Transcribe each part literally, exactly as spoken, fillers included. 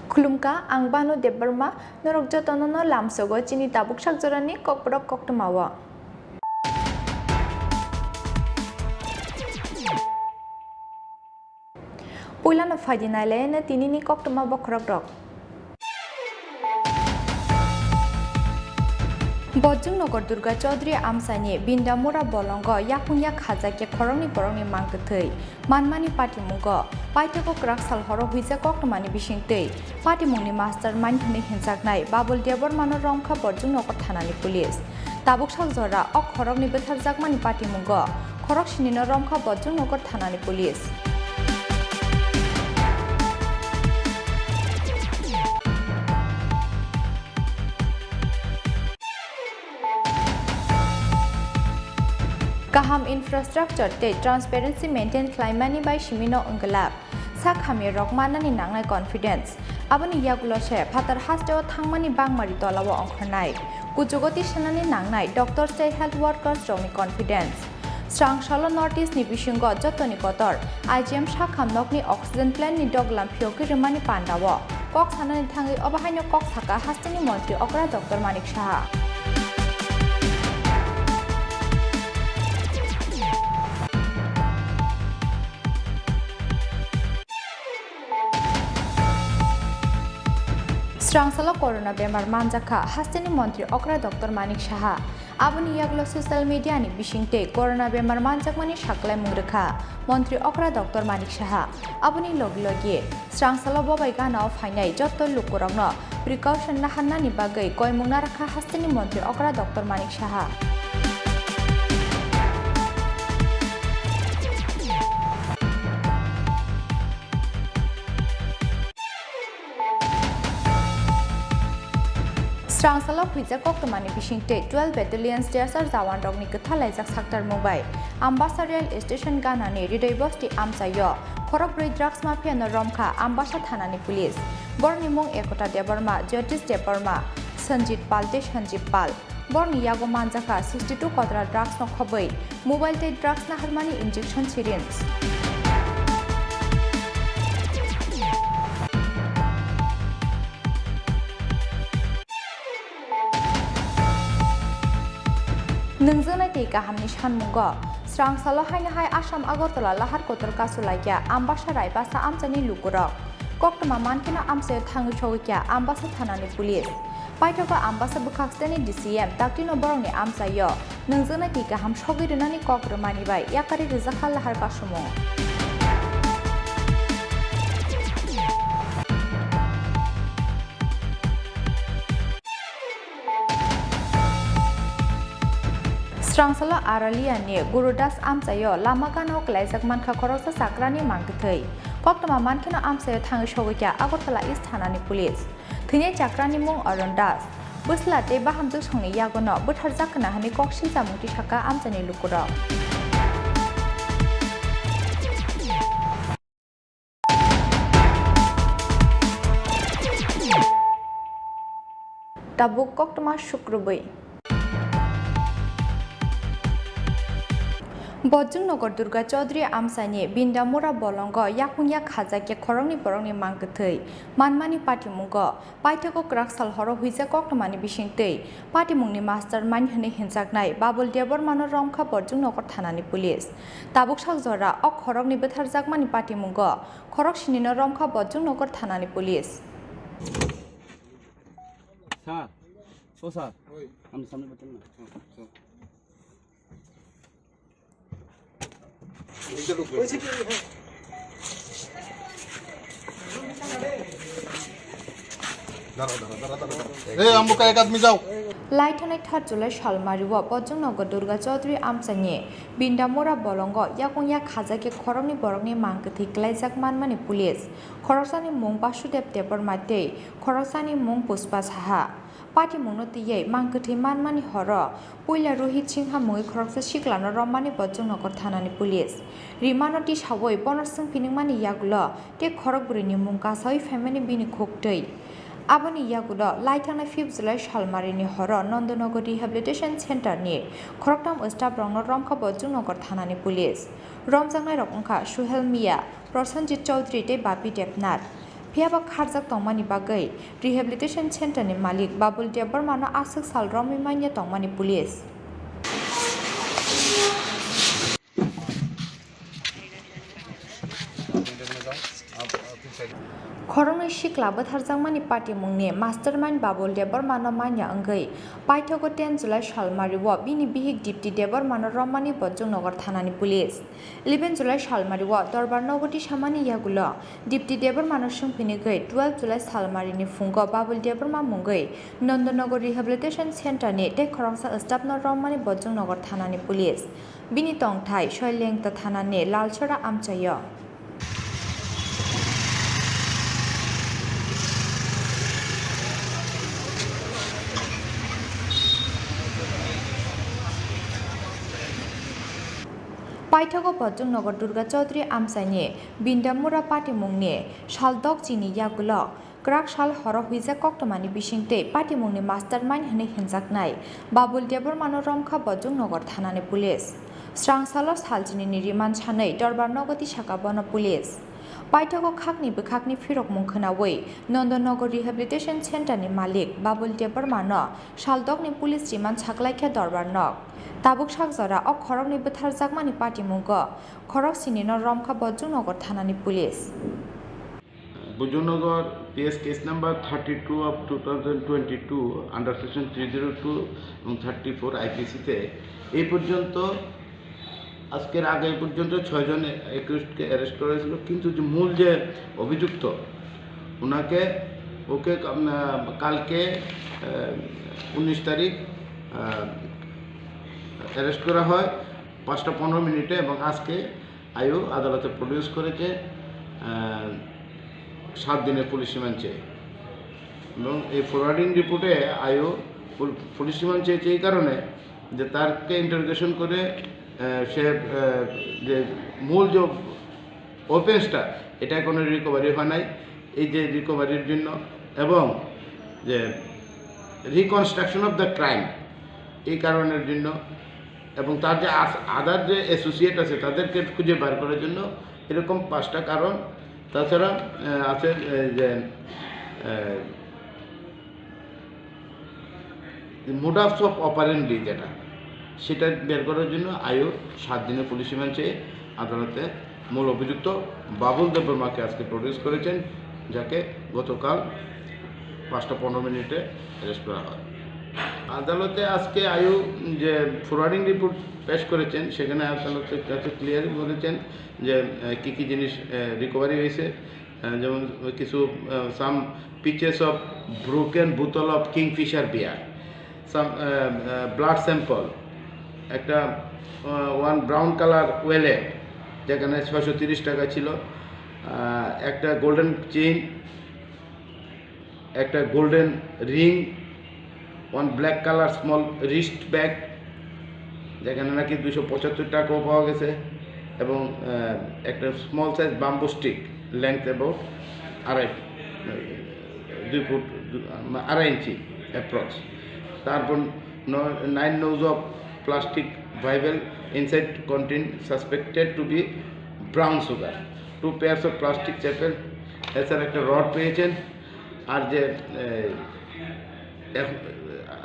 Khulumkha, ang Banu Debbarma, norok jotono no lamsogo chini tabuk sak jorani kokborok koktwmao. Puilano phaidi nailaina tinini koktwma bokhorokrok. Bojongnagar Durga Chaudhary amchaini Bindamura bolongo yakung yak khajakya khoroknwi borokni mangkwthwi manmani patimungo paithago kwrak sal horo huijak koktwmani bisingtwi patimungni mastermind hwnwi hinjaknai Babul Debbarmano romkha Bojongnagar thanani police. Tabuk sak jora o khoroknwi bwtharjakmani patimungo khoroksinino romkha Bojongnagar thanani police. Kaham infrastructure tei transparency maintain khlaimani bai simino wngwlak. Sak hamya rok mannani nangnai confidence. Aboni yagulo se phatar hasteo thangmani bangmari tolao ongkhornai. Kuchugo tisanani nangnai doctors tei health workers rokni confidence. Srangsalo North East ni bisingo jotoni kotor I G M sakham nokni oxygen plant ni doglam phiyogwi rwmani pandao kok sanani thangwi obo haino kok saka hasteni montri okra Doctor Manik Saha. Srangsalo corona bemar manjakha hasteni montri okra Doctor Manik Saha. Aboni yagulo social media ni bisingtwi corona bemar manjakmani saklaimung rwkha montri okra Doctor Manik Saha. Aboni logi logi srangsalo bobai ganao phainai jotto lukurokno precaution naharnani bagwi koimung narakha hasteni montri okra Doctor Manik Saha. Srangsalo huijak koktwmani bisingtwi twelve Battalion C S R jawanrokni kwthalaijak saktarmung bai Ambasa rail station ganani Ridoi Bosti amchaio khorokbrwi drugs mafia no romkha Ambasa thanani police. Borokni mung Ekota Debbarma, Jyotish Debbarma, Sanjit Pal tei Sanjib Pal. Borokni yago manjakha sixty two kotra drugs no khobwi, mobile tei drugs naharmani injection syringe. Nwngjaknai twi kahamni sanmungo srangsalo haino hai Assam Agartala lahar kotor kasu laikya Ambasa Raibasa amchaini lukurok. Koktwma mankheno amchaio thangwi sogwikya Ambasa thanani police. Paithago Ambasa bwkhak steni D C M taktino borokni amchaio nwngjaknai twi kaham sogwi rwnani kok rwmani bai yakarwi rwjakha lahar kasumung. Srangsalo Aralia ni Guru Das amchaio lama gana o kwlaijak mankha khoroksa chakrani mangkwthwi. Koktwma mankheno amchaio thangwi sogwikha Agartala East thanani police. Thwinai chakrani mung Arun Das. Bwsla tei bahamjwksongni yagono bwtharjak khna hwnwi kok siljamung tisaka amchaini lukurok. Tabuk koktwma sukrubwi. Bojongnagar Durga Chaudhary amchaini Bindamura bolongo yakung yak khajakya khoroknwi borokni mangkwthwi manmani patimungo paithago kwrak sal horo huijak koktwmani bisingtwi patimungni mastermind hwnwi hinjaknai Babul Debbarmano romkha Bojongnagar thanani police. Tabuk sak jora o khoroknwi bwtharjakmani patimungo khoroksinino romkha Bojongnagar thanani police. Sir, o sir, oi. Amni samne bachang na. Ei, ambo ka ek aadmi jao. Laithani thar July salmario Bojongnagar Durga Chaudhary amchaini Bindamura bolongo yakung yak khajakya khoroknwi borokni mangkwthwi kwlaijak manmani police. Khoroksani mung Basudev Debbarma tei khoroksani mung Pushpa Saha. Patimungno twiwi mangkwthwi manmani horo puila Rohit Singha mungwi khoroksa siklano romani Bojongnagar thanani police. Rimano tisawi bono swngphinwngmani yagulo tei khorokbwrwini mung kasawi phaimani bini khuktwi. Aboni yagulo laithangna fifth July salmarini horo Nandanagar Rehabilitation Centre ni khoroktham staff rokno romkha Bojongnagar thanani police. Romjaknairok wngkha Suhel Mia, Prosenjit Chaudhary tei Bapi Debnath. Phiya ba kharjak tongmani bagwi rehabilitation center ni malik Babul Debbarma no aswk sal romwi manya tongmani police. Khoroknwi sikla bwtharjakmani patimungni mastermind Babul Debbarma no manya wngwi paithago ten July salmari o bini bihik Dipti Debbarma no romani Bojongnogo thanani police. Eleven July salmari o Dorbar Nogo tisamani yagulo Dipti Debbarma no swngphinigwi twelve July salmari ni phungo Babul Debbarma mungwi Nondonogo Rehabilitation Center ni tei khoroksa staff no romani Bojongnogo thanani police. Bini tongthai Soilengta thanani Lalchora amchaio. Paithago Bojongnogo Durga Chaudhary amchaini Bindamura patimungni sal dokchini yagulo kwrak sal horo huijak koktwmani bisingtwi patimungni mastermind hwnwi hinjaknai Babul Debbarmano romkha Bojongnogo thanani police. Srangsalo salchinini remand sanwi Dorbar Nogo tisaka bono police. Paithago khakni bwkhakni phirokmung khwnawi Nondonogo Rehabilitation Center ni malik Babul Debbarmano sal dokni police remand saklaikha Dorbar Nog. Tabuk sak jora o khoroknwi bwtharjakmani patimungo khorok sinino romkha Bojongnogo thanani police. Bojongnogo P S case number thirty two of two thousand twenty two under section three zero two এবং thirty four I P C তে এই পর্যন্ত, আজকের আগে পর্যন্ত ছয়জন অ্যাকিউজডকে অ্যারেস্ট করা হয়েছিল, কিন্তু যে মূল যে অভিযুক্ত ওনাকে ওকে কাম- আহ, কালকে আহ, উনিশ তারিখ আহ, অ্যারেস্ট করা হয় পাঁচটা পনেরো মিনিটে এবং আজকে আইও আদালতে প্রডিউস করেছে আহ, সাত দিনের পুলিশ রিমান্ড চেয়ে। এবং এই ফরওয়ার্ডিং রিপোর্টে আইও পুল- পুলিশ রিমান্ড চেয়েছে এই কারণে যে তারকে ইন্টারোগেশন করে আহ, সে আহ, যে মূল যে অফেন্সটা, এটা কোনো রিকভারি হয় নাই। এই যে রিকভারির জন্য এবং যে রিকনস্ট্রাকশন অফ দ্য ক্রাইম, এই কারণের জন্য এবং তার যে আদার যে অ্যাসোসিয়েট আছে তাদেরকে খুঁজে বার করার জন্য এরকম পাঁচটা কারণ। তাছাড়া আহ, আছে এই যে আহ, মোডাস অফ অপারেন্ডি যেটা, সেটা বের করার জন্য আইও সাত দিনের পুলিশ রিমান্ড চেয়ে আদালতে মূল অভিযুক্ত বাবুল দেববর্মাকে আজকে প্রডিউস করেছেন, যাকে গতকাল পাঁচটা পনেরো মিনিটে অ্যারেস্ট করা হয়। আদালতে আজকে আইও যে ফরওয়ার্ডিং রিপোর্ট পেশ করেছেন, সেখানে আদালতের কাছে ক্লিয়ারলি বলেছেন যে আহ, কী কী জিনিস রিকভারি হয়েছে, আহ, যেমন কিছু সাম পিচেস অফ ব্রোকেন বোতল of Kingfisher beer, some blood sample, একটা ওয়ান ব্রাউন কালার ওয়ালেট যেখানে ছয়শো তিরিশ টাকা ছিল, আহ, একটা গোল্ডেন চেইন, একটা golden ring, one black colour small wrist bag, যেখানে নাকি দুশো পঁচাত্তর টাকাও পাওয়া গেছে, এবং আহ, একটা small size bamboo stick, length about আড়াই, দুই ফুট, দু- আড়াই ইঞ্চি অ্যাপ্রক্স। তারপর nine nos of plastic vial, inside contain suspected to be brown sugar, two pairs of plastic chappal, এছাড়া একটা রড পেয়েছেন। আর যে এই, এখ-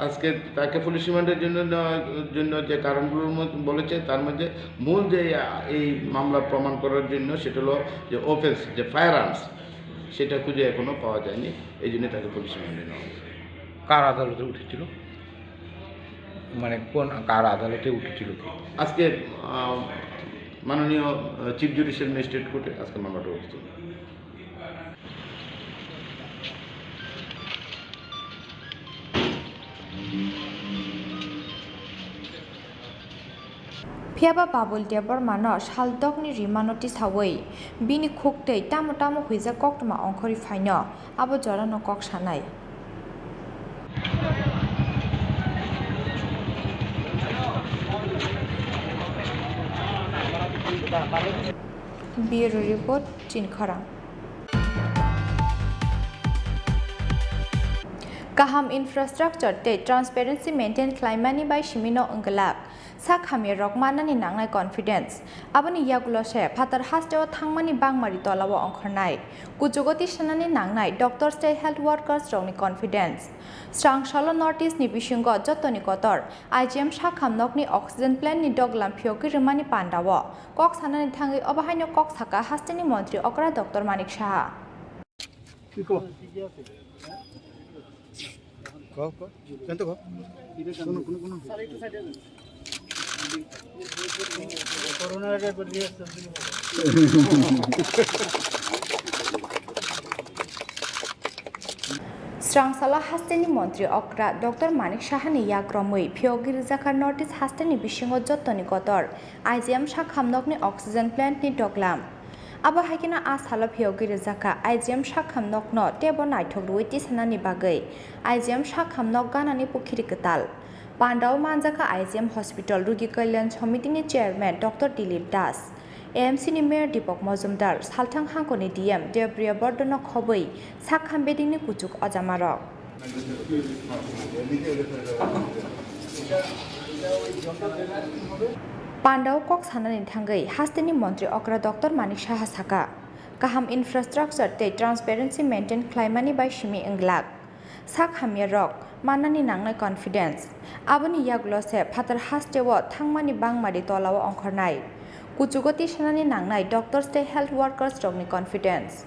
আজকে তাকে পুলিশ রিমান্ডের জন্য নেওয়ার জন্য যে কারণগুলোর মধ্যে বলেছে, তার মধ্যে মূল যে এই মামলা প্রমাণ করার জন্য সেটা হলো যে অফেন্স, যে ফায়ার আর্মস, সেটা খুঁজে এখনো পাওয়া যায়নি, এই জন্য তাকে পুলিশ রিমান্ডে নেওয়া হয়েছে। কার আদালতে উঠেছিল? মানে কোন কার আদালতে উঠেছিল কি? আজকে আহ, মাননীয় চিফ জুডিশিয়াল ম্যাজিস্ট্রেট কোর্টে আজকে মামলাটা উঠেছিল। Phiyaba Babul Debbarmano sal dokni rimano tisawi bini khuktwi tamo tamo huijak koktwma ongkhorwi phaino abo jorano kok sanai. Bureau Report, Chini Khorang. Kaham infrastructure tei transparency maintain khlaimani bai simino wng glak. Sak hamya rok mannani nangnai confidence. Aboni yagulo se phatar hasteo thangmani bangmari tolao ongkhornai. Kuchugo tisanani nangnai doctors tei health workers rokni confidence. Srang salo North East ni bisingo jottoni kotor I G M sak ham nokni oxygen plant ni doglam phiyogwi rwmani pandao kok sanani thangwi obo haino kok saka hasteni montri okra doctor Manik Saha. Ko, ko. Janto ko. Kono, kono, kono. Corona ke kuri. Srangsala hasteni montri okra doctor Manik Sahani yakromwi phiyogwi rwjakha North East hasteni bisingo jottoni kotor I G M sak ham nokni oxygen plant ni doglam. Abo hai kheno a salo phiyogwi rwjakha I G M sak ham nokno teibo naithok rwui tisanani bagwi I G M sak ham nok ganani pukhiri kwtal. Pandao manjakha I G M Hospital Rugi Kalyan Somitini Chairman doctor Dilip Das, A M C ni Mayor Deepak Majumdar, Salthang Hangkoni D M Debriya Bordono khobwi sak ham bedingni kuchuk ojamarok. Pandao kok sanani thangwi hasteni montri okra doctor Manik Saha saka, kaham infrastructure tei transparency maintain khlaimani bai simi wnglak. Sak hamya rok mannani nangnai confidence. Aboni yagulo se phatar hasteo thangmani bangmari tolao ongkhornai. Kuchugo tisanani nangnai doctors tei health workers rokni confidence.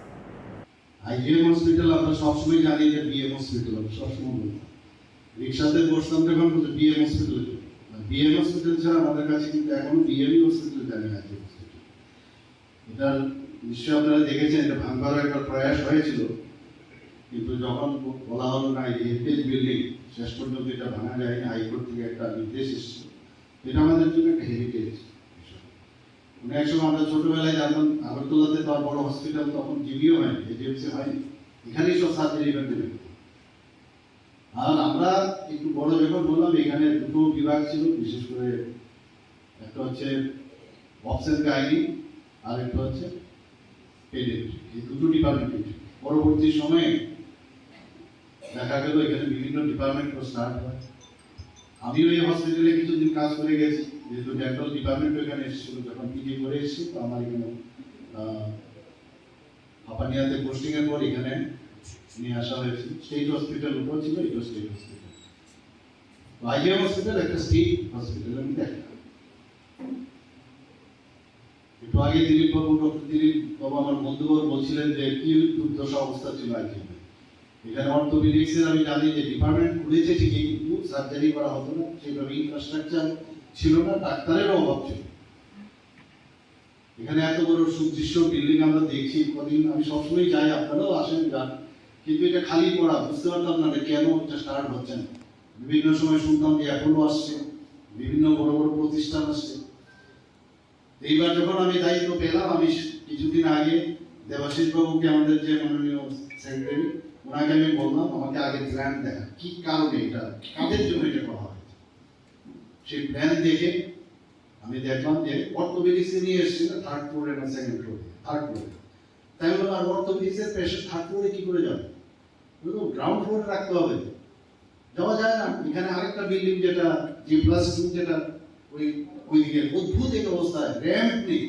I G M hospital আমরা সবসময় জানি যে B M hospital, আমরা সবসময় বলি। রিক্সাতে বসতাম যখন, বলতো, "B M hospital-এ চলো।" আর B M hospital ছাড়া আমাদের কাছে কিন্তু এখনো B M hospital জানি না, I G M hospital। এটা নিশ্চয়ই আপনারা দেখেছেন, এটা ভাঙবার একটা প্রয়াস হয়েছিল, কিন্তু যখন ব-, বলা হলো না, এই হেরিটেজ বিল্ডিং, শেষ পর্যন্ত এটা ভাঙা যায়নি, হাইকোর্ট থেকে একটা নির্দেশ এসেছে। এটা আমাদের জন্য একটা হেরিটেজ বিষয়। মানে, এক সময় আমরা ছোটবেলায় জানতাম, আগরতলাতে তো আর বড় হসপিটাল তখন জিবিও হয়নি, এজিএমসি হয়নি, এখানেই সব সার্জারি ইভেন্ট হতো। আর আমরা একটু বড় যখন হলাম, এখানে দুটো বিভাগ ছিল, বিশেষ করে একটা হচ্ছে অবস অ্যান্ড গাইনি, আর একটা হচ্ছে পেডিয়াট্রিক। এই দুটো ডিপার্টমেন্ট। পরবর্তী সময়ে দেখা গেল এখানে বিভিন্ন ডিপার্টমেন্ট স্টার্ট হয়। আমিও এই হসপিটালে কিছুদিন কাজ করে গেছি, যেহেতু ডেন্টাল ডিপার্টমেন্ট এখানে এসেছিল, যখন পিজি করে এসেছি, তো আমার এখানে, আহ, হাপানিয়াতে পোস্টিং এর পর এখানে নিয়ে আসা হয়েছে। স্টেট হসপিটাল ওটাও ছিল, এটাও স্টেট হসপিটাল। তো আইজিএম হসপিটাল একটা স্টেট হসপিটালের মধ্যে একটা। একটু আগে দিলীপ বাবু, ডক্টর দিলীপ বাবু আমার বন্ধুবর বলছিলেন যে কি দুর্দশা অবস্থা ছিল আইজিএম। এখানে অর্থোপেডিক্স এর আমি জানি যে ডিপার্টমেন্ট খুলেছে ঠিকই, কিন্তু সার্জারি করা হতো না, সেইভাবে ইনফ্রাস্ট্রাকচার ছিল না, ডাক্তারেরও অভাব ছিল। এখানে এত বড় সুদৃশ্য বিল্ডিং আমরা দেখছি, কদিন আমি সবসময় যাই, আপনারাও আসেন যান, কিন্তু এটা খালি পড়া, বুঝতে পারতাম না যে কেন এটা স্টার্ট হচ্ছে না। বিভিন্ন সময় শুনতাম যে অ্যাপোলো আসছে, বিভিন্ন বড় বড় প্রতিষ্ঠান আসছে। এইবার যখন আমি দায়িত্ব পেলাম, আমি কিছুদিন আগে দেবাশিস বাবুকে, আমাদের যে মাননীয় সেক্রেটারি, ওনাকে আমি বললাম, "আমাকে আগে প্ল্যান দেখা, কি কারণে এটা, কাদের জন্য এটা করা হয়েছে।" সেই প্ল্যান দেখে আমি দেখলাম যে অর্থোপেডিক্স নিয়ে এসেছে না থার্ড ফ্লোরে না সেকেন্ড ফ্লোরে, থার্ড ফ্লোরে। তাই বললাম, "আর অর্থোপেডিক্স এর পেশেন্ট থার্ড ফ্লোরে কি করে যাবে? ওগুলো তো গ্রাউন্ড ফ্লোরে রাখতে হবে।" যাওয়া যায় না। এখানে আরেকটা বিল্ডিং, যেটা জি প্লাস টু, যেটা ওই, ওইদিকে অদ্ভুত এক অবস্থা, র‍্যাম্প নেই।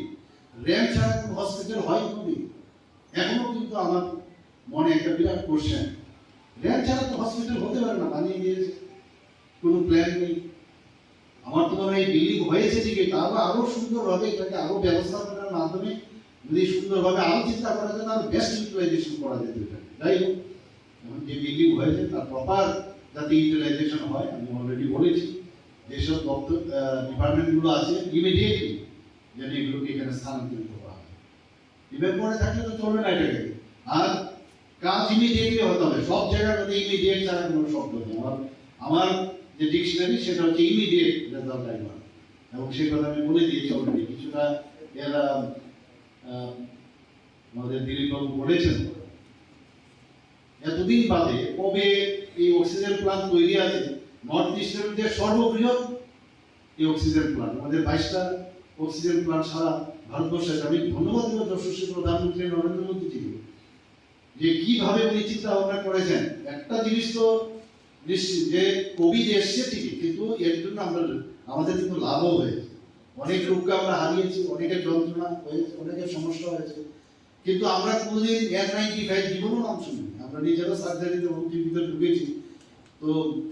র‍্যাম্প ছাড়া কোনো হসপিটাল হয় কোনোদিন? এখনো কিন্তু আমার মনে একটা বিরাট কোশ্চেন, র‍্যাম্প ছাড়া তো হসপিটাল হতে পারে না, বানিয়ে দিয়েছে, কোনো প্ল্যান নেই। আমার তো মনে হয় এই বিল্ডিং হয়েছে ঠিকই, তাহলে আরো সুন্দরভাবে এটাকে আরো ব্যবস্থাপনার মাধ্যমে যদি সুন্দরভাবে আরো চিন্তা করা যায়, তাহলে বেস্ট ইউটিলাইজেশন করা যেত এটাকে। যাই হোক, এখন যে বিল্ডিং হয়েছে, তার প্রপার যাতে ইউটিলাইজেশন হয়, আমি অলরেডি বলেছি, যেসব দপ্তর, আহ, ডিপার্টমেন্টগুলো আছে, ইমিডিয়েটলি যেন এগুলোকে এখানে স্থানান্তরিত করা হয়। ইভেন্ট পরে থাকলে তো চলবে না এটাকে। আর কাজ ইমিডিয়েটলি হতে হবে, সব জায়গার মধ্যে ইমিডিয়েট ছাড়া কোনো শব্দ নেই। আমার, আমার যে ডিকশনারি, সেটা হচ্ছে ইমিডিয়েট রেজাল্ট ডাইভার্ট। এবং সেই কথা আমি বলে দিয়েছি অলরেডি। কিছুটা এরা, আহ, আমাদের দিলীপবাবু বলেছেন, এতদিন বাদে কবে এই অক্সিজেন প্ল্যান্ট তৈরি আছে, নর্থ ইস্টের মধ্যে সর্ববৃহৎ এই অক্সিজেন প্ল্যান্ট, আমাদের বাইশটা অক্সিজেন প্ল্যান্ট সারা ভারতবর্ষে আছে। আমি ধন্যবাদ দেবো যশস্বী প্রধানমন্ত্রী নরেন্দ্র মোদীজিকে, যে কিভাবে উনি চিন্তা ভাবনা করেছেন। একটা জিনিস তো নিশ্চিত যে কোভিড এসছে ঠিকই, কিন্তু এর জন্য আমরা, আমাদের কিন্তু লাভও হয়েছে। অনেক রোগকে আমরা হারিয়েছি, অনেকের যন্ত্রণা হয়েছে, অনেকের সমস্যা হয়েছে, কিন্তু আমরা কোনোদিন এন নাইনটি ফাইভ জীবনেও নাম শুনিনি। আমরা নিজেরা সার্জারিতে ভর্তির ভিতরে ঢুকেছি, তো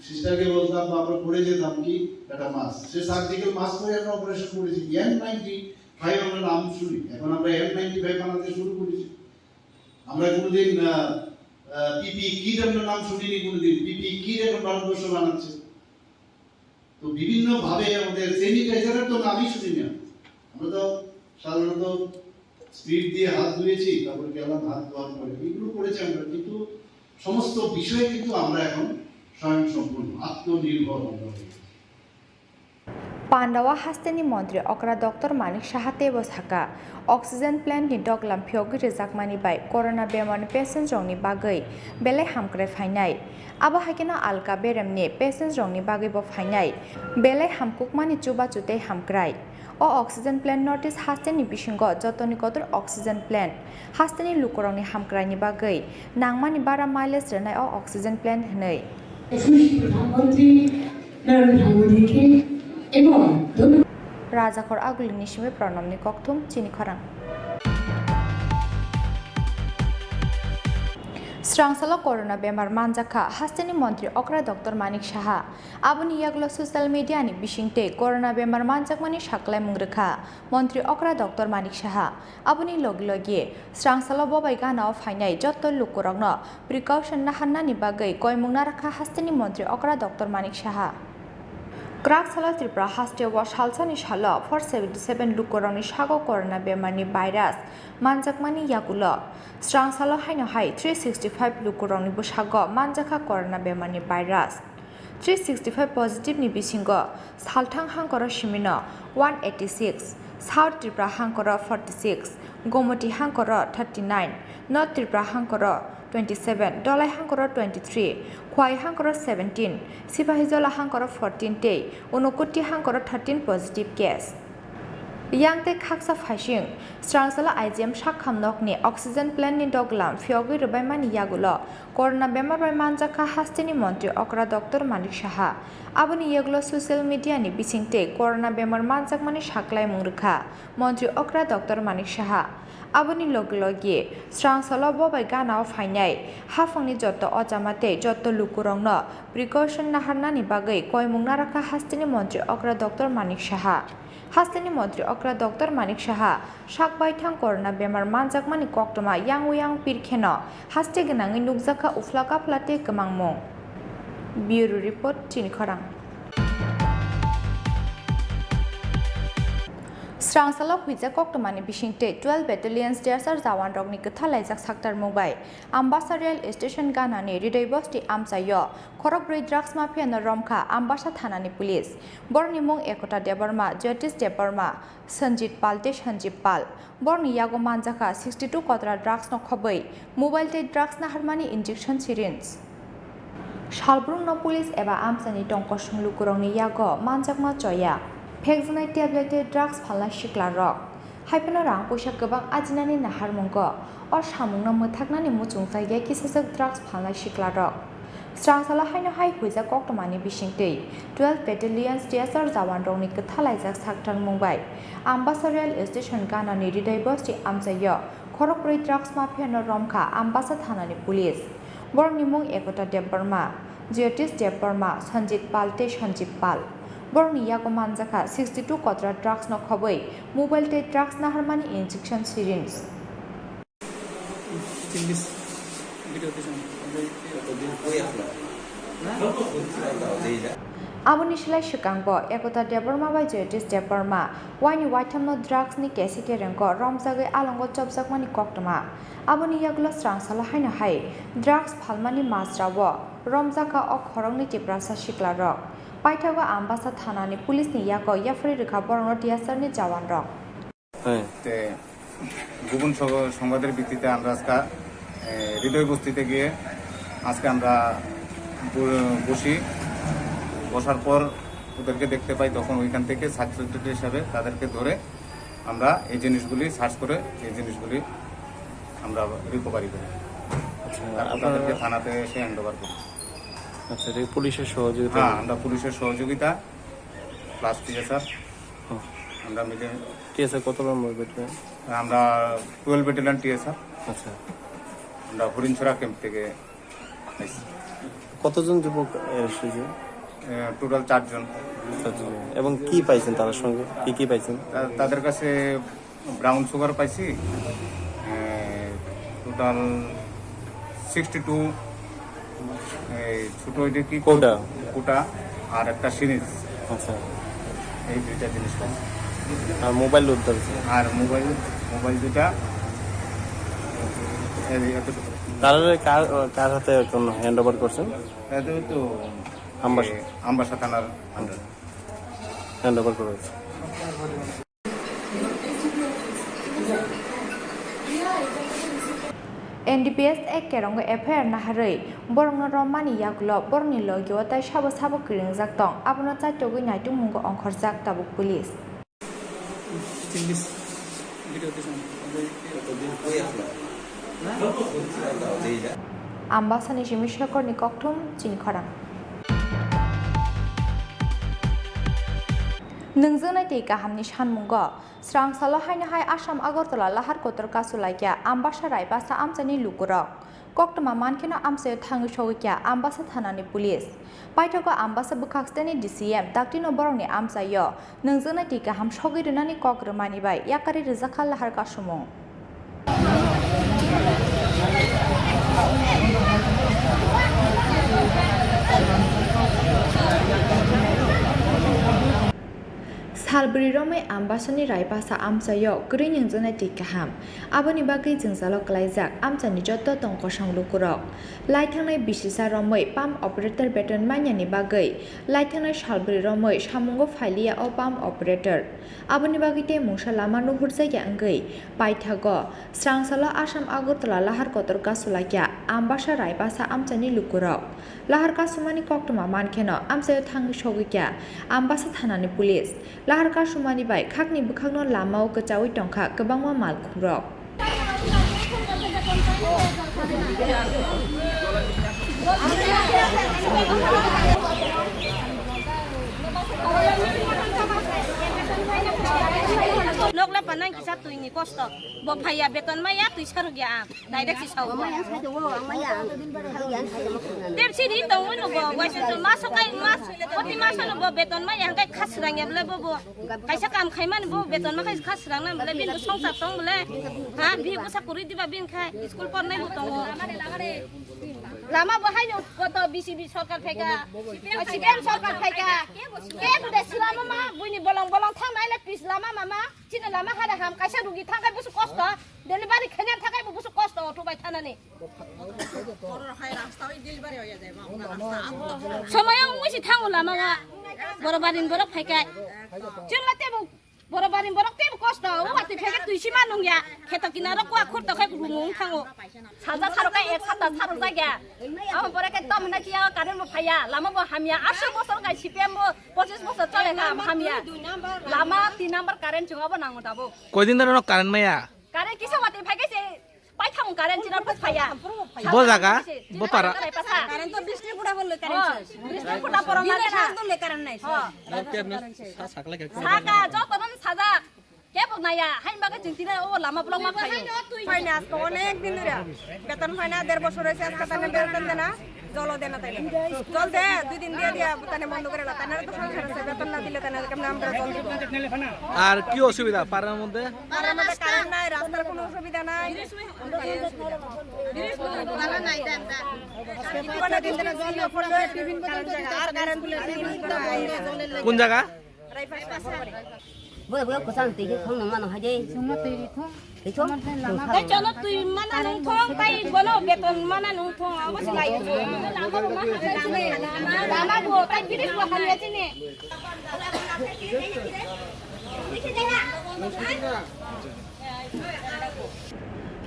সিস্টারকে বলতাম বা আমরা পড়ে যেতাম কি একটা মাস্ক, সে সার্জিক্যাল মাস্ক পরে আমরা অপারেশন করেছি। এন নাইনটি ফাইভ আমরা নাম শুনি, এখন আমরা এন নাইনটি ফাইভ বানাতে শুরু করেছি। আমরা কোনোদিন পিপি কিট আমরা নাম শুনিনি কোনোদিন। পিপি কিট এখন ভারতবর্ষ বানাচ্ছে। তো বিভিন্নভাবে আমাদের স্যানিটাইজারের তো নামই শুনি না। আমরা তো সাধারণত স্পিরিট দিয়ে হাত ধুয়েছি, তারপর গেলাম হাত ধোয়ার পরে, এগুলো করেছি আমরা, কিন্তু সমস্ত বিষয়ে কিন্তু আমরা এখন স্বয়ংসম্পূর্ণ, আত্মনির্ভর আমরা হয়ে গেছি। Pandao hasteni montri okra Doctor Manik Saha teibo saka, oxygen plant ni doglam phiyogwi rwjakmani bai corona bemar ni patient rokni bagwi belai hamkrai phainai. Abo haikheno alka beremni patient rokni bagwibo phainai belai hamkukmani chubachu tei hamkrai. O oxygen plant North East hasteni bisingo jotoni kotor oxygen plant hasteni lukurokni hamkraini bagwi nangmani bara mileage rwnai o oxygen plant hwnwi. Yashasvi Pradhan Mantri Narendra Modi ke এবং ধন্যবাদ। Rajakhor Agulini simi Pranamni kokthum chini khorang. Srangsalo corona bemar manjakha hasteni montri okra Doctor Manik Saha. Aboni yagulo social media ni bisingtwi corona bemar manjakmani saklaimung rwkha montri okra Doctor Manik Saha. Aboni logi logi srangsalo bobai ganao phainai jotto lukurokno precaution naharnani bagwi koimung narakha hasteni montri okra Doctor Manik Saha. Kwrak salo Tripura hasteo salsani salo four seventy seven lukurokni sago corona bemarni virus manjakmani yagulo srangsalo haino hai three sixty five lukurokni bwsago manjakha corona bemarni virus. Three sixty five positive ni bisingo Salthang hangkoro simino one eighty six, South Tripura hangkoro forty six, Gomoti hangkoro thirty nine, North Tripura hangkoro twenty seven, Dholai hangkoro twenty three, Khwai hangkoro seventeen, Sipahijola hangkoro fourteen tei Unakoti hangkoro thirteen positive case. Yang tei khaksa phaising, srangsalo I G M sakkham nokni oxygen plant ni doglam phiyogwi rwbaimani yagulo corona bemar bai manjakha hasteni montri okra Doctor Manik Saha. Aboni yagulo social media ni bisingtwi corona bemar manjakmani saklaimung rwkha montri okra Doctor Manik Saha. Aboni logi logi srangsalo bobai ganao phainai haphangni jotto ojama tei jotto lukurokno precaution naharnani bagwi koimung narakha hasteni montri okra Doctor Manik Saha. Hasteni montri okra Doctor Manik Saha sak baithang corona bemar manjakmani koktwma yang uyang pirkheno haste gwnangwi nukjakha uphla kaphla tei kwmangmung. Bureau Report, chini khorang. Srangsalo huijak koktwmani bisingtwi twelve Battalion C S R jawanrokni kwthalaijak saktarmung bai Ambasa Rail Station ganani Hridoy Bosti amchaio khorokbrwi drugs mafia no romkha Ambasa thanani police. Borokni mung Ekota Debbarma, Jyotish Debbarma, Sanjit Pal tei Sanjib Pal. Borokni yago manjakha sixty two kotra drugs no khobwi, mobile tei drugs naharmani injection syringe. Salbrumno police eba amchaini tongkosong lukurokni yago manjakma choya, phekjaknai tablet tei drugs phalnai siklarok. Haiphano rang puisa kwbang ajinani naharmungo o samungno mwthaknani muchungjak ya kisajak drugs phalnai siklarok. Srangsalo haino hai huijak koktwmani bisingtwi twelve Battalion C S R jawanrokni kwthalaijak saktarmung bai Ambasa Rail Station ganani Hridoy Bosti amchaio khorokbrwi drugs mafia no romkha Ambasa thanani police. Borokni mung Ekota Debbarma, Jyotish Debbarma, Sanjit Pal tei Sanjib Pal. Borokni yago manjakha sixty two kotra drugs no khobwi, mobile tei drugs naharmani injection syringe. Aboni slai swkangbo Ekota Debbarma bai Jyotish Debbarma waini waithamno drugs ni kesi kerengko romjagwi alongo chopjakmani koktwma. Aboni yagulo srangsalo haino hai drugs phalmani masrao romjakha o khoroknwi Tiprasa siklarok. Paithago Ambasa thanani police ni yago yapharwi rwkha borokno T S R ni jawanrok. হ্যাঁ। তে, গোপন সং-, সংবাদের ভিত্তিতে আমরা আজকে, এ, হৃদয় বস্তিতে গিয়ে আজকে আমরা ব-, বসি। বসার পর ওদেরকে দেখতে পাই, তখন ওইখান থেকে সাব ইন্সপেক্টর হিসাবে তাদেরকে ধরে আমরা এই জিনিসগুলি সার্চ করে এই জিনিসগুলি আমরা রিকভারি করি। আচ্ছা, তারপর আপনারা তাদেরকে থানাতে এসে হ্যান্ড ওভার করি। আচ্ছা, এটা কি পুলিশের সহযোগিতা? হ্যাঁ, আমরা পুলিশের সহযোগিতা, প্লাস টিএসআর। হুম। আমরা মিলে টিএসআর কত নম্বর ব্যাটালিয়ন? আমরা টুয়েলভ ব্যাটালিয়ন টিএসআর। আচ্ছা। আমরা হরিণছড়া ক্যাম্প থেকে আইছি। কতজন যুবক এসেছে? এ, টোটাল চারজন। চারজন। এবং কি পাইছেন তার সঙ্গে? কি কি পাইছেন? তা-, তাদের কাছে ব্রাউন সুগার পাইছি, এ, টোটাল সিক্সটি টু, এই ছোট ওইটা কি কোটা? কোটা আর একটা সিরিঞ্জ। আচ্ছা। এই দুইটা জিনিস পাইছি। আর মোবাইল উদ্ধার হয়েছে? আর মোবাইল, মোবাইল দুইটা, এই এতটুকু। তারা কার, কার হাতে এখন হ্যান্ড ওভার করছেন? তাদের তো আমবাসা। এ, আমবাসা থানার আন্ডারে। হ্যান্ড ওভার করা হয়েছে। N D P S Act kerongo F I R naharwi borokno romani yagulo borokni logio tei sabo sabo kwrwngjak tong, abono chaitogwi naitukmungo ongkhorjak tabuk police. Ambasani simi Shekhorni kokthum chini khorang. Nwngjwknai twi kahamni sanmungo. Srang salo haino hai Assam Agartala lahar kotor kasu laikya Ambasa Raibasa amchaini lukurok. Koktwma mankheno amchaio thangwi sogwikya Ambasa thanani police. Paithago Ambasa bwkhak steni D C M daktino borokni amchaio nwngjwknai twi kaham sogwi rwnani kok rwmani bai yakarwi rwjakha lahar kasumung. Salbri romwi Ambasani Raibasa amchaio kwrwi nwngjwknai twi kaham. Aboni bagwi jwngjalo kwlaijak amchaini joto tong kosong lukurok. Laithangnai bisisa romwi pump operator beton manyani bagwi laithangnai salbri romwi samungo phailiya o pump operator. Aboni bagwi tei mungsa lama nuhurjakya wngwi paithago srangsalo Assam Agartala lahar kotor kasu laikya Ambasa Raibasa amchaini lukurok. Lahar kasumani koktwma mankheno amchaio thangwi sogwikya Ambasa thanani police. Lahar kasumani bai khakni bwkhakno lamao kwchaui tongkha kwbangma malkhungrok. Nokla panang kisa twini kosto. Bo phaiya beton maya twi sarugya ang. Direct si sao. Mama yang saya tu, ang maya, ang yang saya mau. Tep si di tong mo no bo, waisa to maso kai mas, poti maso no bo beton maya hangkai khas rang ya bole bo bo. Kaisa kam khai man bo beton ma kai khas rang na bole bin bo song sa tong bole. Ha, bi bo sa kuri diba bin khai, school por nai bo tong. Lama bo hai no koto B C P sorkar phaika, C P M sorkar phaika. Ke bo de silama ma, buini bolong bolong thang nai le pis lama mama, chini lama hare ham kaisa rugi thang kai bo su kosto. Delivery khaina thakai bo busu kosto auto bai thanani. Somoyo wngwi si thango lama wa. Boro barin borok phaikai. Chwngla tebo boro barin borok tebo kosto. Uwa twi phaikai twi sima nungya. Kheto kinaro kwa khurto khai rumung thango. Saja saro kai ek sata saro jagya. Amo pore kai tom na kiya karen bo phaiya. Lama bo hamya. Asho bosor kai C P M bo pochis bosor chole ham hamya. Lama tin number karen chunga bo nango dabo. Koidin dano karen maya? Karen kisa wati phaikai se. Paithang karen chira phut phaya. Bo jaga, bo para. Karen to Bishnu Pura bol karen. Bishnu Pura pora ma kena. Dole karen nai. Saka joto non saja. Kebo naya, hain baga chingtina o lama blok ma phayo. Phaina asko onek din dura. Beton phaina der bosor hoise asko tane beton dena. Jolo dena taile. Jol de, dui din dia dia tane bondo gore la. Tane to sangsar ase, beton na dile tane kemne amra jol dibo. আর কি অসুবিধা পাড়ার মধ্যে? Parar moddhe current nai, rastar kono osubida nai. Kono din dina jol no photo, tiffin bondo jaga, ar current nai. কোন জায়গা? Boy, boy, kusang tigi khong nang mano haje. Tei cholo twi mana nung thong, tai bono beton mana nung thong, abo se lai. Lama bo, tai bridge bo hamya chini.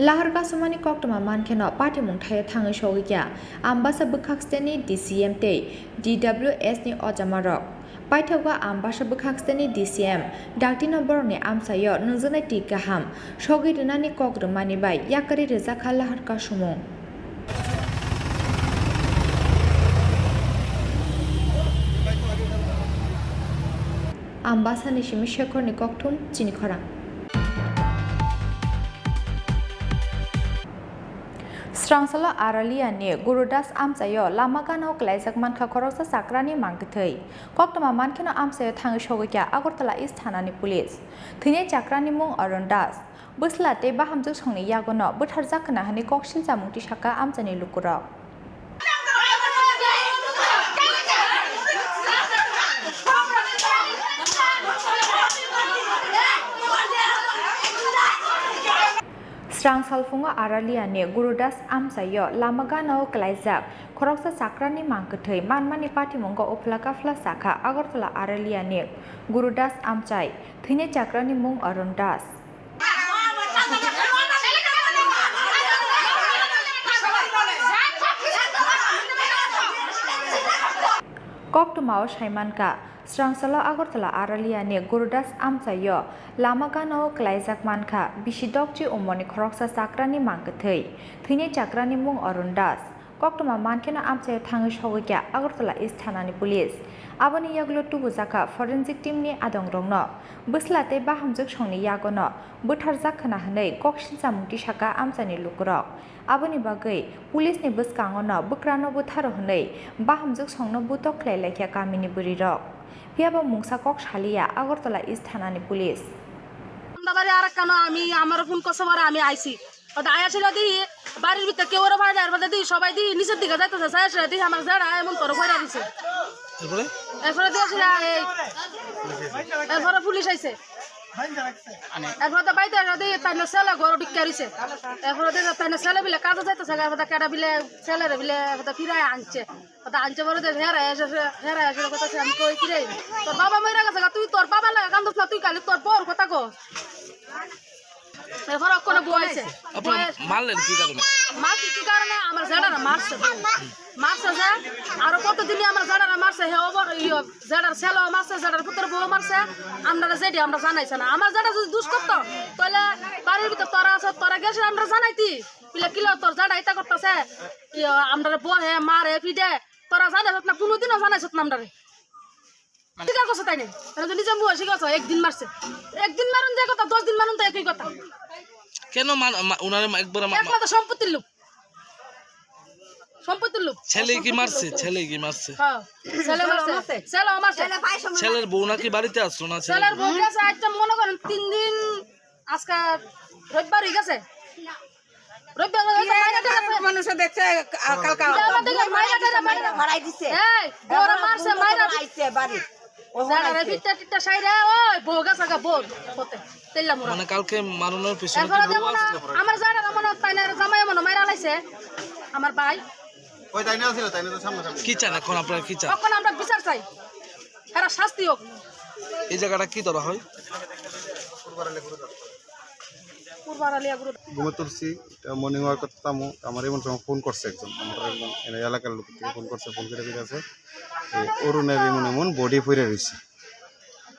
Lahar kasumani koktwma mankheno patimung thaio thangwi sogwikya Ambasa bwkhak steni D C M tei D W S ni ojamarok. Paithago Ambasa bwkhak steni D C M daktino borokni amchaio nwngjwknai twi kaham sogwi rwnani kok rwmani bai yakarwi rwjakha lahar kasumung. Ambasani simi Shekharni kokthum chini khorang. Srangsalo Araliani Gurudas amchaio lama gana-o klaijak mankha khoroksa chakrani mangkwthwi. Koktwma mankheno amchaio thangwi sogwikha Agartala East thanani police. Thwinai chakrani mung Arun Das. Bwsla tei bahamjwk songni yagono bwtharjak khna hwnwi kok silchamung tisakha amchaini lukurok. Srang salphungo Araliani Gurudas amchaio lama gana-o klaijak khoroksa chakrani mangkwthwi manmani patimungo uphla kaphla sakha Agartala Araliani Gurudas amchai, thwinai chakrani mung Arun Das. Koktwmao saimankha, Srangsalo Agartala Araliani Gurudas amchaio lama gana-o klaijak mankha bisi dokchi umorni khoroksa chakrani mangkwthwi, thwinai chakrani mung Arun Das. Koktwma mankheno amchaio thangwi sogwikha Agartala East thanani police. Aboni yagulo tubujakha forensic teamni adongrokno. Bwsla tei bahamjwk songni yagono bwtharjak khna hwnwi kok silchamung tisakha amchaini lukurok. Aboni bagwi police ni bwskango no bwkrano bwtharo hwnwi bahamjwk songno butok khlai laikha kamini bwrwirok. Phiya bo mungsa kok saliya Agartala East thanani police. Dabari arakkano ami amaro phone koso mara ami aisi. Oda aya sila di barir bhitor keu oro bhai dar bade di sobai di nijer dike jaito sa aya sila di amar jara emon koro bhai rise. Erpore? Erpore di sila ei. Erpore police aise. Erpore to baite aro di taino sele goro dikka rise. Erpore di taino sele bile kajo jaito sa erpore keda bile sele re bile erpore firai anche. Kota anche boro de hera ese hera ese kota se ami koi kire. Tor baba moira gasa tui tor baba laga kandos na tui kali tor bor kota go. Erpore okkono buaise. আপনারা মারলেন কি কারণে? মারছে কি কারণে? আমার জেঠারা মারছে। মারছে যে, আরো কতদিনই আমার জেঠারা মারছে, হে ওবর, ইয়ো, জেঠার ছেলেও মারছে, জেঠার পুত্র বউ মারছে। আপনারা যেটি আমরা জানাইছে না। আমার জেঠা যদি দুষ করতো, তাহলে বাড়ির ভিতর তোরা আছে, তোরা গেছে, আমরা জানাইতি। পিলে কিলো তোর জেঠা এটা করতেছে, ইয়ো, আমরা বহে, মারে, পিটে। তোরা জানাইছত না, কোনোদিনও জানাইছত না আমরারে। স্বীকার করছে তাই নাই। তাহলে তো নিজে মুখে স্বীকার করছে, একদিন মারছে। একদিন মারুন যে কথা, দশ দিন মারুন তো একই কথা। কেন মান-, মা-, ওনারে মা-, একবারে মা-, মা- একমাত্র সম্পত্তির লোভ। সম্পত্তির লোভ। ছেলে কি মারছে? ছেলে কি মারছে? হ্যাঁ, ছেলে মারছে। ছেলে মারছে। ছেলের বউ নাকি বাড়িতে আসলো না? ছেলের ছেলের বউ গেছে, আচ্ছা, মনে করেন তিন দিন, আজকে রবিবার হয়ে গেছে। রবিবার হয়ে গেছে, মাইরা গেছে। মানুষে দেখছে, আ, কালকা। এটা আমাদের মাইরা গেছে, মাইরা। মারাই দিছে। এই, বড় মারছে, মাইরা। আইছে বাড়ি। ও জানারে মারাইছে। পিঠটা টিটটা সাইরা, ওই, বউ গেছে গা, বউ। হতে। তেল্লা মুরা। মানে কালকে মারানোর পিছনে কি এরপরে বউ যেমন আছে? আমার জানার মনে হয় তাই না, জামাই মনে হয় মাইরা লাইছে। আমার ভাই। ওই তাই না ছিল, তাই না তো সামনাসামনি। কি চান এখন আপনারা, কি চান? এখন আমরা বিচার চাই। এরা শাস্তি হোক। এই জায়গাটা কি ধরা হয়? ঘুমে তুলছি, এটা মর্নিং ওয়াক করতে তামু, আমার এমন সময় ফোন করছে একজন, আমার একজন এনে এলাকার লোক থেকে ফোন করছে, ফোন করে ঠিক আছে, এই অরুণের এমন এমন বডি পড়ে রয়েছে,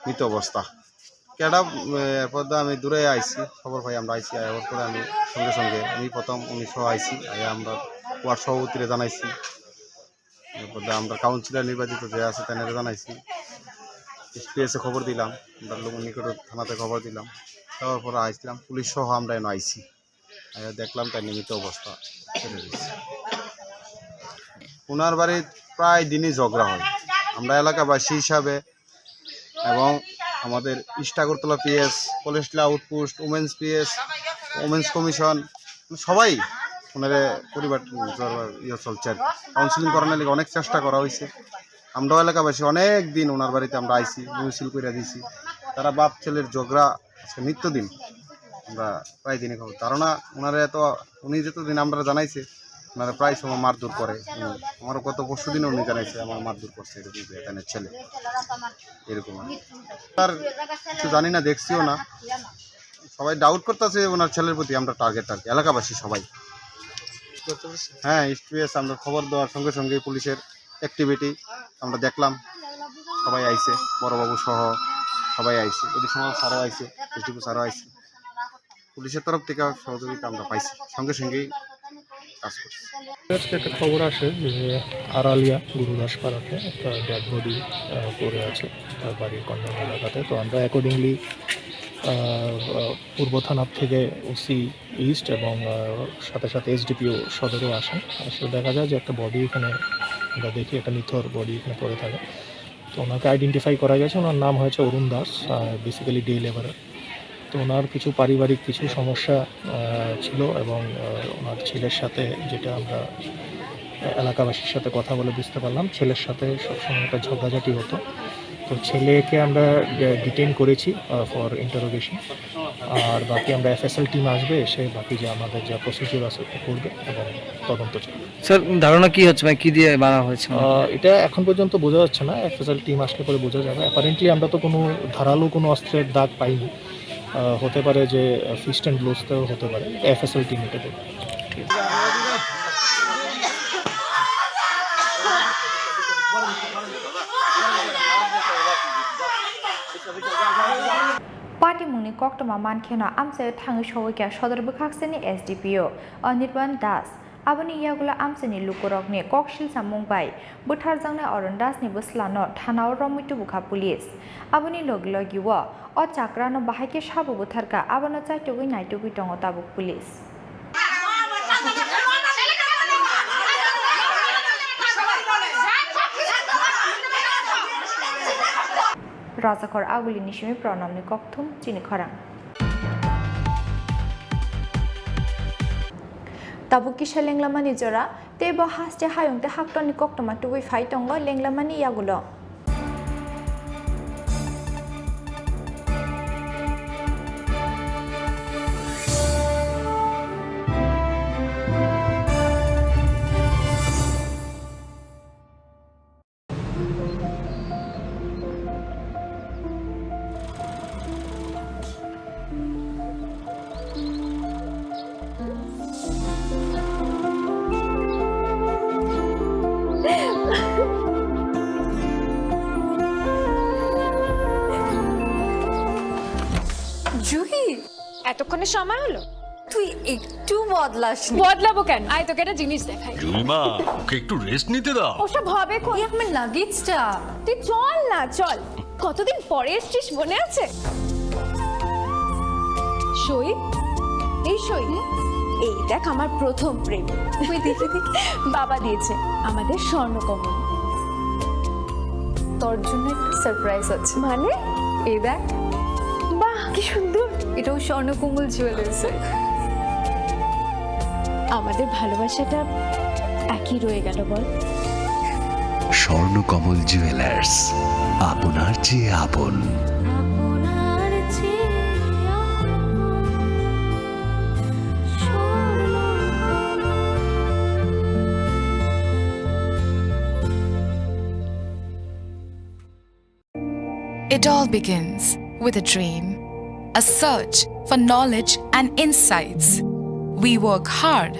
মৃত অবস্থা। কেডা, এ, এরপর তো আমি দূরে আইছি, খবর পাই আমরা আইছি, আয়ার পরে আমি সঙ্গে সঙ্গে আমি প্রথম উনি সহ আইছি, আয়া আমরা ওয়ার্ড সভাপতিরে জানাইছি। এরপর আমরা কাউন্সিলর নির্বাচিত যে আছে, তাদের জানাইছি। এসপিএস এ খবর দিলাম, আমরা লোক নিকট থানাতে খবর দিলাম। তারপর আইছিলাম, পুলিশ সহ আমরা এনে আইছি। আইয়া দেখলাম তার নিমিত্ত অবস্থা ছেড়ে দিয়েছে। ওনার বাড়ি প্রায় দিনই ঝগড়া হয়। আমরা এলাকাবাসী হিসাবে এবং আমাদের ইস্ট আগরতলা পিএস, কলেজটিলা outpost, women's PS, women's commission, সবাই ওনারে পরিবার ইয়ে চলছে আর কি। কাউন্সিলিং করানোর লেগে অনেক চেষ্টা করা হয়েছে। আমরাও এলাকাবাসী অনেক দিন ওনার বাড়িতে আমরা আইছি, মিছিল করে দিছি। তারা বাপ ছেলের ঝগড়া আজকে নিত্যদিন, আমরা প্রায় দিনই খবর। ধারণা ওনারা এত, উনি যতদিন আমরা জানাইছে, ওনারা প্রায় সময় মারধর করে। উনি, আমার গত পরশু দিনও উনি জানাইছে, আমার মারধর করছে এরকম যে এখানে ছেলে, এরকম আর কি। আর কিছু জানি না, দেখছিও না। সবাই ডাউট করতেছে ওনার ছেলের প্রতি, আমরা টার্গেট আর কি, এলাকাবাসী সবাই। হ্যাঁ, এসপিএস আমরা খবর দেওয়ার সঙ্গে সঙ্গে পুলিশের অ্যাক্টিভিটি আমরা দেখলাম, সবাই আইছে, বড়বাবু সহ সবাই আইছে, এডিশনাল স্যারও আইছে, এসডিপি স্যারও আইছে। পুলিশের তরফ থেকে সহযোগিতা আমরা পাইছি, সঙ্গে সঙ্গেই কাজ করছে। আজকে একটা খবর আসে যে আড়ালিয়া গুরুদাস পাড়াতে একটা ডেড বডি পড়ে আছে তার বাড়ির কর্নার এলাকাতে। তো আমরা অ্যাকর্ডিংলি পূর্ব থানা থেকে ওসি ইস্ট এবং আহ, সাথে সাথে এসডিপিও সদরও আসেন। আসলে দেখা যায় যে একটা বডি এখানে আমরা দেখি, একটা নিথর বডি এখানে পড়ে থাকে। তো ওনাকে আইডেন্টিফাই করা গেছে, ওনার নাম হয়েছে অরুণ দাস, বেসিক্যালি ডে লেবারার। তো ওনার কিছু পারিবারিক কিছু সমস্যা আহ, ছিল এবং আহ, ওনার ছেলের সাথে, যেটা আমরা এলাকাবাসীর সাথে কথা বলে বুঝতে পারলাম, ছেলের সাথে সবসময় একটা ঝগড়াঝাটি হতো। তো ছেলেকে আমরা ডিটেইন করেছি ফর ইন্টারোগেশন। আর বাকি আমরা এফএসএল টিম আসবে, এসে বাকি যে আমাদের যা প্রসিডিউর আছে ওটা করবে এবং তদন্ত চলবে। স্যার, ধারণা কি হচ্ছে, মানে কি দিয়ে মারা হয়েছে? আহ, এটা এখন পর্যন্ত বোঝা যাচ্ছে না, এফএসএল টিম আসলে পরে বোঝা যাবে। অ্যাপারেন্টলি আমরা তো কোনো ধারালো কোনো অস্ত্রের দাগ পাইনি। আহ, হতে পারে যে ফিস্ট অ্যান্ড ব্লোসতেও হতে পারে, এফএসএল টিম এটা দেখবে। Patimungni koktwma mankheno amchaio thangwi sogwi kha sodor bwkhakseni S D P O Anirban Das. Aboni yagulo amchaini lukurokni kok silsamung bai bwtharjaknai Arun Dasni bwslano thanao romwi tubukha police. Aboni logi logio o chakrano bahai khe sabo bwtharkha, abono chaitugwi naitugwi tongo tabuk police. Rajakhor Agulini simi Pranamni kokthum chini khorang. Tabuk kisa lenglamani jora, tei bo haste hayung tei haktorni koktwma tubui phai tongo lenglamani yagulo. Juhi, এতক্ষণে সময় হলো? তুই একটু বদলাসনি। বদলাবো কেন? আয়, তোকে একটা জিনিস দেখাই। জুলিমা, ওকে একটু রেস্ট নিতে দাও। ওসব হবে কোন? এই আমার লাগেজটা। তুই চল না, চল। কতদিন পরে এসছিস, মনে আছে? সই, এই সই। এই দেখ, আমার প্রথম প্রেম। ওই দেখি, দেখি। বাবা দিয়েছে, আমাদের স্বর্ণকমল। তোর জন্য একটা সারপ্রাইজ আছে। মানে? এই দেখ। বাহ, কি সুন্দর। এটাও স্বর্ণকমল জুয়েলার্সের। আমাদের ভালোবাসাটা একই রয়ে গেল, বল? স্বর্ণকমল জুয়েলার্স, আপনার চেয়ে আপন। It all begins with a dream, a search for knowledge and insights. We work hard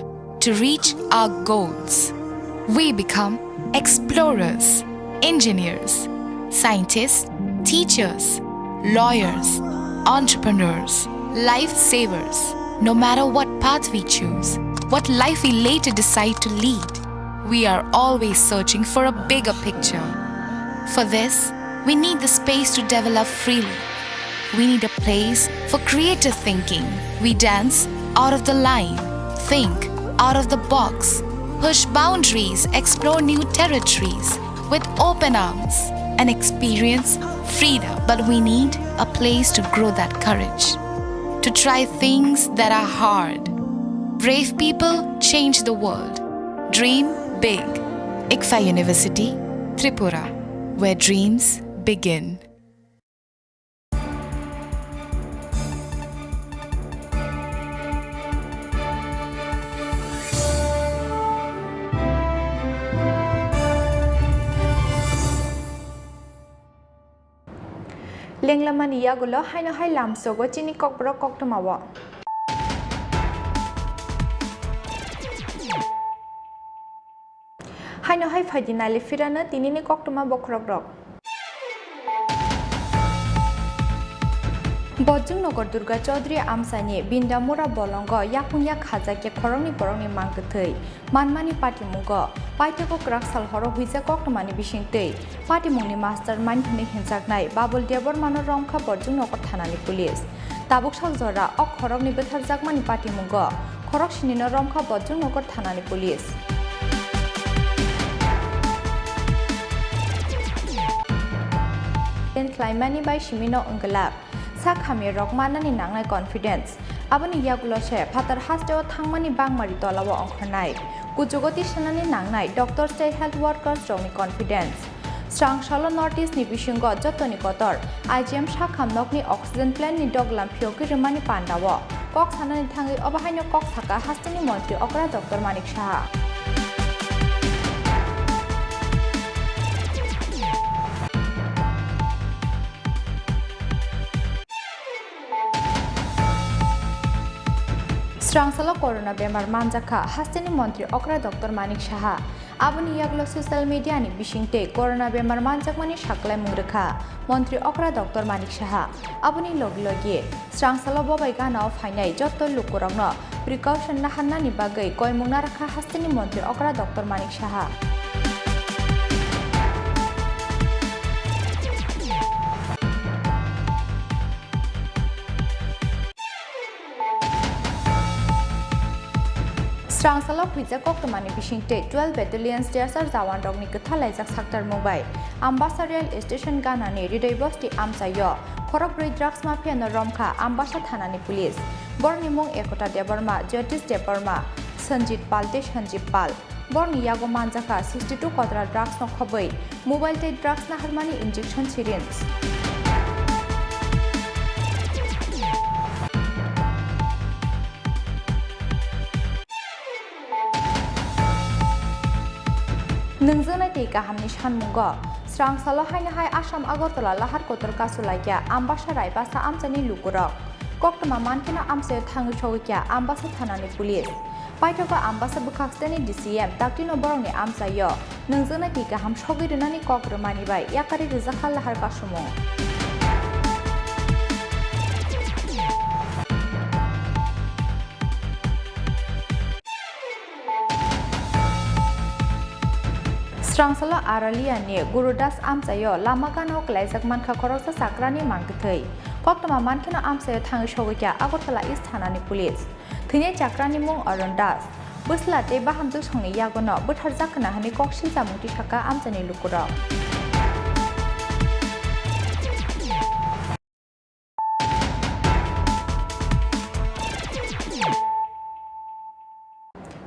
to reach our goals. We become explorers, engineers, scientists, teachers, lawyers, entrepreneurs, lifesavers. No matter what path we choose, what life we later decide to lead, we are always searching for a bigger picture. For this, we need the space to develop freely. We need a place for creative thinking. We dance out of the line, think out of the box, push boundaries, explore new territories with open arms, and experience freedom. But we need a place to grow that courage, to try things that are hard. Brave people change the world. Dream big. ICFAI University, Tripura, where dreams begin. Lenglamani yagulo haino hai lamsogo chini kokborok koktwmao. Haino hai phaidi nali phirano tinini koktwma bokhorokrok. Bojongnagar Durga Chaudhary amchaini Bindamura bolongo yakung yak khajakya khoroknwi borokni mang kwthwi manmani patimungo paithago kwrak sal horo huijak koktwmani bisingtwi patimungni mastermind hwnwi hwnjaknai Babul Debbarmano romkha Bojongnagar thanani police. Tabuk sak jora o khoroknwi bwtharjakmani patimungo khoroksinino romkha Bojongnagar thanani police. Khlaimani bai simino wngwlak. Sak hamya rok mannani nangnai confidence. Aboni yagulo se phatar hasteo thangmani bangmari tolao ongkhornai. Kuchugo tisanani nangnai doctors tei health workers rokni confidence. Srang salo North East ni bisingo jotoni kotor I G M sakham nokni oxygen plant ni doglam phiyogwi rwmani pandao kok sanani thangwi obo haino kok saka hasteni montri okra doctor Manik Saha. Srang salo corona bemar manjakha hasteni montri okra doctor Manik Saha. Aboni yagulo social media ni bisingtwi corona bemar manjakmani saklaimung rwkha montri okra doctor Manik Saha. Aboni logi logi srang salo bobai ganao phainai jotto lukurokno precaution naharnani bagwi koimung narakha hasteni montri okra doctor Manik Saha. Srang salo huijak koktwmani bisingtwi twelve Battalion C S R jawan rokni kwtha laijak saktarmung bai Ambasa rail station ganani Ridoi Bosti amchaio khorokbrwi drugs mafia no romkha Ambasa thanani police. Borokni mung Ekota Debbarma, Jyotish Debbarma, Sanjit Pal tei Sanjib Pal. Borokni yago manjakha sixty two kotra drugs no khobwi, mobile tei drugs naharmani injection syringe. Nwngjaknai tei kahamni sanmungo srang salo haino hai Assam Agartala lahar kotor kasu laikha Ambasa Raibasa amchaini lukurok. Koktwma mankheno amchaio thangwi sogwikha Ambasa thanani police. Paithago Ambasa bwkhak steni D C M taktino borokni amchaio nwngjaknai twi kaham sogwi rwnani kok rwmani bai yakarwi rwjakha lahar kasumung. Srang salo Aralia ni Guru Das amchaio lama gana o kwlaijak mankha khoroksa chakrani mang kwthwi. Koktwma mankheno amchaio thangwi sogwikha Agartala East thanani police. Thwinai chakrani mung Arun Das. Bwsla tei bahamjwksongni yagono bwtharjak khna hwnwi kok siljamung tisaka amchaini lukurok.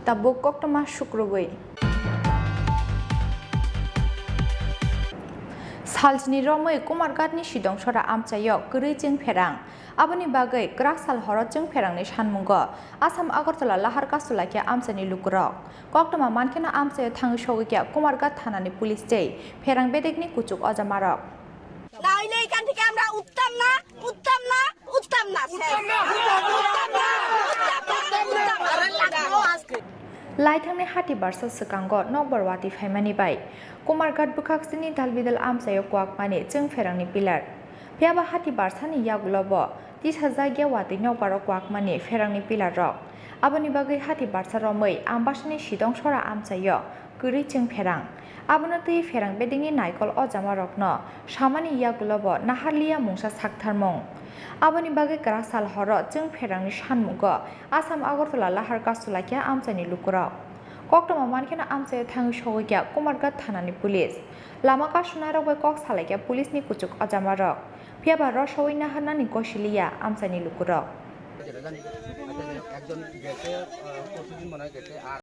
Tabuk koktwma sukrubwi. Salchini romwi Kumarghatni Sidongsora amchaio kwrwi chwng pherang. Aboni bagwi kwrak sal horo chwng pherangni sanmungo Assam Agartala lahar kasu laikha amchaini lukurok. Koktwma mankheno amchaio thangwi sogwikha Kumarghat thanani police tei pherang bedekni kuchuk ojamarok. Naile এখান থেকে আমরা উঠতাম না, উঠতাম না, উঠতাম না, স্যার। উঠতাম না, উঠতাম না, উঠতাম না, উঠতাম না। Laithangni hati barsa swkango nokbar watwi phaimani bai Kumarghat bwkhaksini dalbidal amchaio kwakmani chwng pherangni pillar. Phiyaba hati barsani yagulobo tisajakya watwi nokbaro kwakmani pherangni pillar rok. Aboni bagwi hati barsa romwi Ambasani Sidongsora amchaio kwrwi chwng pherang. Abono twi pherang bedekni naikol ojamarokno samani yagulobo naharliya mungsa saktharmung. Aboni bagwi kwrak sal horo chwng pherangni sanmungo Assam Agartala lahar kasu laikha amchaini lukurok. Koktwma mankheno amchaio thangwi sogwikha Kumarghat thanani police. Lama kasunarok bai kok salaikha police ni kuchuk ojamarok. Phiyaba rosowi naharnani gosiliya amchaini lukurok. যেটা জানি, আচ্ছা, যাই হোক, একজন গেছে, আহ, পরশু দিন মনে হয় গেছে, আর